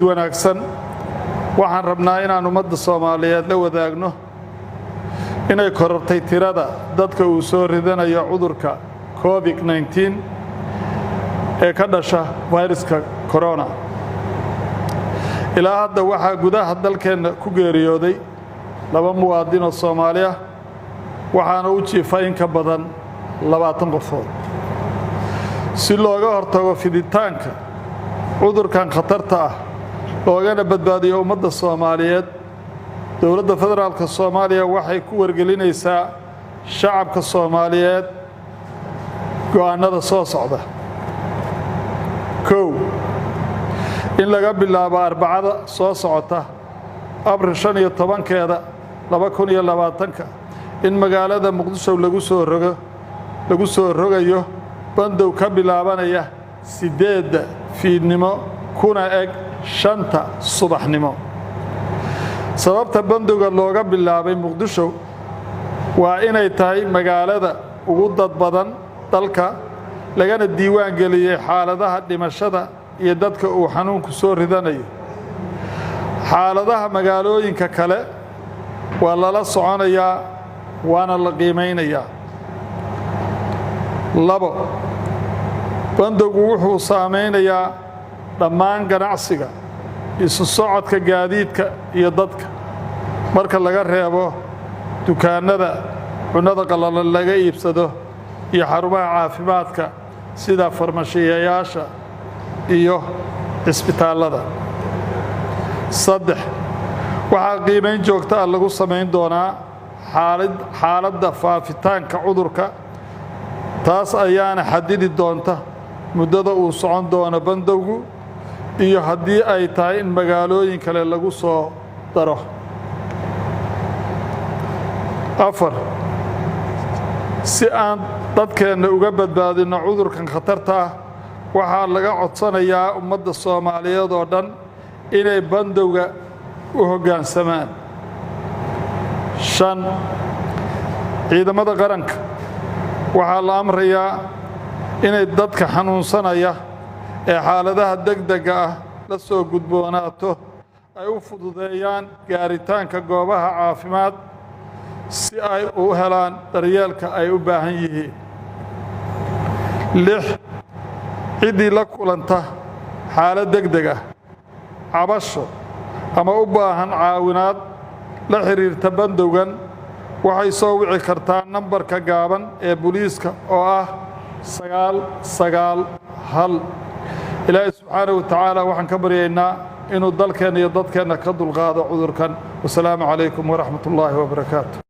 Wanaagsan. Waxaan rabnaa inaan ummadda Soomaaliyeed la wadaagno inay korortay tirada dadka uu soo ridanayo cudurka COVID-19 ee ka dhasha fayraska corona. Ilaa hadda waxaa gudaha dalkeenna ku geeriyooday laba muwaadin oo Soomaali ah, waxaana u jiifa in ka badan 20 qofood. Si looga hortago fiditaanka cudurkan khatarta ah, loogana badbaadiyo ummadda Soomaaliyeed, Dowladda Federaalka Soomaaliya waxay ku wargelinaysaa shacabka Soomaaliyeed go'aannada soo socda. 1, in laga bilaabo Arbacada soo socota, Abril 15-keeda 2020-ka, in magaalada Muqdisho lagu soo rogayo bandow ka bilaabanaya 8-da fiidnimo kuna eg 5-ta subaxnimo. Sababta bandowga looga bilaabay Muqdisho waa inay tahay magaalada ugu dad badan dalka, lagana diiwaan geliyey xaaladaha dhimashada iyo dadka uu xanuunku soo ridanayo. Xaaladaha magaalooyinka kale waa lala soconayaa, waana la qiimaynayaa. 2, bandowgu wuxuu saamaynayaa dhammaan ganacsiga, isu socodka gaadiidka iyo dadka, marka laga reebo dukaannada cunnada qallalan laga iibsado iyo xarumaha caafimaadka sida farmashiyayaasha iyo cisbitaallada. 3, waxaa qiimayn joogta ah lagu samayn doonaa xaaladda faafitaanka cudurka. Taas ayaana xadidi doonta muddada uu socon doono bandowgu iyo haddii ay tahay in magaalooyin kale lagu soo daro. 4, si aan dadkeenna uga badbaadinno cudurkan khatarta ah, waxaa laga codsanayaa ummadda Soomaaliyeed oo dhan inay bandowga u hoggaansamaan. 5, ciidamada qaranka waxaa la amrayaa inay dadka xanuunsanaya ee xaaladaha degdegga ah la soo gudboonaato ay u fududeeyaan gaaritaanka goobaha caafimaad, si ay u helaan daryeelka ay u baahan yihiin. 6, ciddii la kulanta xaalad degdeg ah, cabasho ama u baahan caawinaad la xidhiirta bandowgan, waxay soo wici kartaa nambarka gaaban ee booliiska oo ah 991. Ilaahay subxaanahu wa tacaala waxaan ka baryaynaa inuu dalkeenna iyo dadkeenna ka dulqaado cudurkan. Wasalaamu calaykum waraxmat ullaahi wabarakaatu.